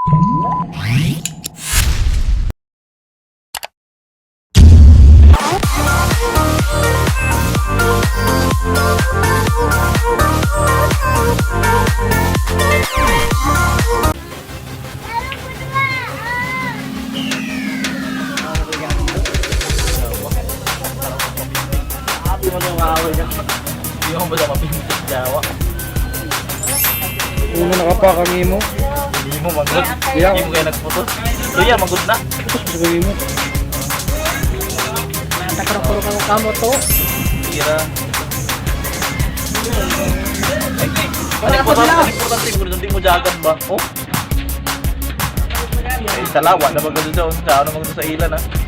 Happy mo yung away ka. Hindi mo ba mapintas jawa? Una nakapakang imo. Hindi mo magod. Yeah. Hindi mo kaya nagputos. So yeah, magod na. Putos mo sa imo. Takrokro kang kamo to. Tira. Ano importante, ano importante kung hindi mo jagat ba? Oh. Ay, sa lawa na magod doon. Sa ano magod sa ilan ah.